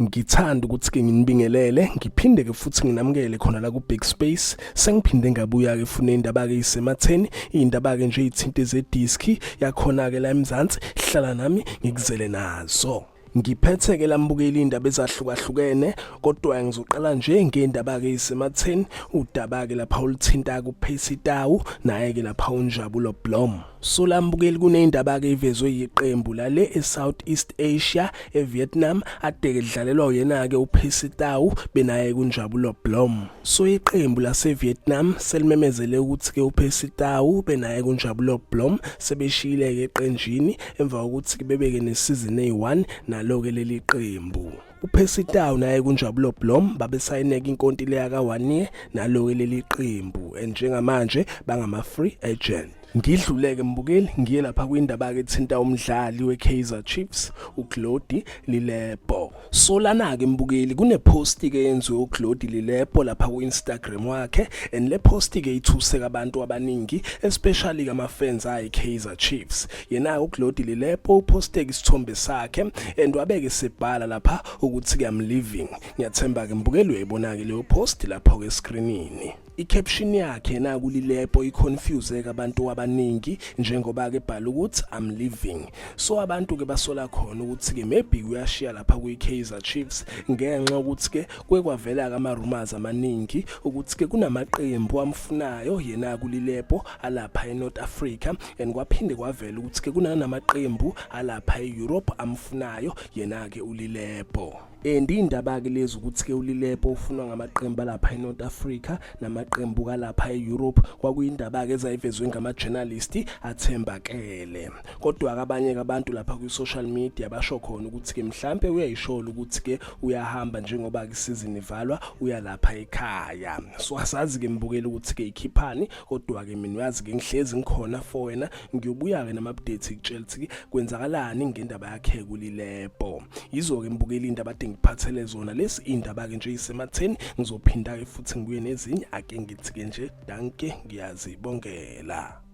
Ngithanda ukuthi ke nginibingelele, ngiphinde ke futhi nginamukele khona la ku Big Space. Sengiphinde ngabuya ke funa indaba ke isematheni, indaba ke nje ithinte ze diski yakhona ke la eMzansi. Hlala nami ngikuzele nazo. Ngiphethe ke lambukeli indaba ezahlukahlukene, kodwa ngizoqala nje ngendaba ke isematheni, udaba ke lapha oluthinta ku Percy Tau naye ke lapha uNjabulo Blom. So lambukeli, kuneyindaba ke ivezwe yiqembu lale eSouth East Asia, eVietnam, adeke dlalelwa uyena ke uPercy Tau benaye kuNjabulo Blom. So iqembu laseVietnam selimemezele ukuthi ke uPercy Tau benaye kuNjabulo Blom sebeshiyile ke eqenjini emva kokuthi ke bebeke nesizini eyi-1 nalo ke leli qembu. UPercy Tau naye kuNjabulo Blom babesayineka inkontileka ka-1 year nalo ke leli qembu, and njengamanje bangama free agent. Ngidluleke mbukeli, ngiye lapha kwindaba ke thinta umdlali weKaizer Chiefs uGlody Lilepo. So lana ke mbukeli, kune post ke yenziwe uGlody Lilepo lapha kuInstagram wakhe, and le post ke ithuse abantu abaningi, especially kama fans ayi Kaizer Chiefs. Yena uGlody Lilepo uposte isithombe sakhe and wabeke sebhala lapha ukuthi "I'm leaving". Ngiyathemba ke mbukeli uyayibona ke leyo post lapha ke screenini. I-caption yakhe nakuLilepo iconfuse ke abantu abaningi njengoba ke bhala ukuthi "I'm leaving". So abantu ke basola khona ukuthi ke maybe uyashiya lapha kwi-Kaizer Chiefs ngenxa ukuthi ke kwekwavela ama rumors amaningi ukuthi ke kunamaqembu amfunayo yena kuLilepo alapha eNorth Africa, and kwaphinde kwavela ukuthi ke kunanamaqembu alapha eEurope amfunayo yena ke uLilepo. And indaba ke lezi ukuthi ke uLilepo ufunwa ngamaqembu alapha eNorth Africa namaqembu kalapha eEurope kwakuyindaba ke ezayivezwe ngama journalist athembakele, kodwa abanye abantu lapha kwi social media basho khona ukuthi ke mhlambe uyayishola ukuthi ke uyahamba njengoba ke season ivalwa, uyalapha ekhaya. So asazi ke mbukeli ukuthi ke ikhiphani, kodwa ke mina uyazi ke ngihlezi ngikhona for wena, ngiyobuya ke nama updates ikutshela ukuthi kwenzakalani ngendaba yakhe kuLilepo. Yizo ke mbukeli indaba ade ngiphathele zona lesi, indaba ke nje isematheni. Ngizophinda ke futhi ngibuye nezinye. Ake ngithi ke nje dankie, ngiyazibongela.